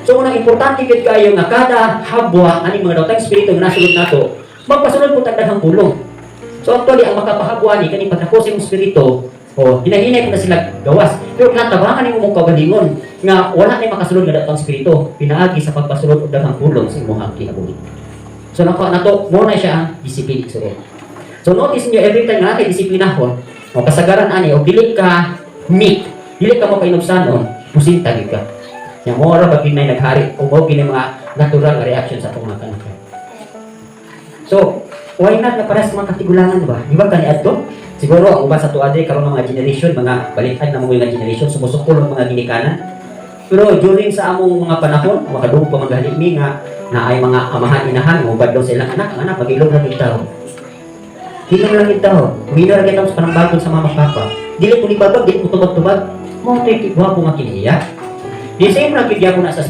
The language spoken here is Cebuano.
So unang importante gid kayo nga kada habwa ani mga daotang espiritu nga nasulod nato, magpasulod po tag daghang pulong. So actually, ang makapahabwa ni kani pagkako sa imong espiritu, oh, hinahinay po na sila gawas. Pero kinatabangan nimo mong kaugalingon nga wala nay makasulod nga daotang espiritu pinaagi sa pagpasulod og daghang pulong sa imong kinabuhi. So nakuha nato mo na siya ang discipline, igsuon. So notice niyo, every time nga kay disiplinahon, o kasagaran ani og dili ka meek, dili ka mo kainubsanon, musinta gyud ka. Nya mo ra ba gyud nay naghari o mo gyud mga natural nga reaction sa atong mga kanakan. So, why not nga parehas mga katigulangan ba? Di ba kani adto? Siguro ang uban sa tuwa diri karon nga mga generation, mga balikan na mga generation, sumusukol ang mga ginikanan. Pero during sa among mga panahon, makadungog pa maghali mi nga na ay mga amahan inahan mo badlong sa ilang anak, ang anak magilong ra gyud tao. Hilom lang gyud tao. Humino ra gyud tao sa panambagon sa mama papa. Dili ko ni babag, dili ko tubag-tubag. Mao to'y gwapo nga kiniya. Di same ra gyud gyapon na sa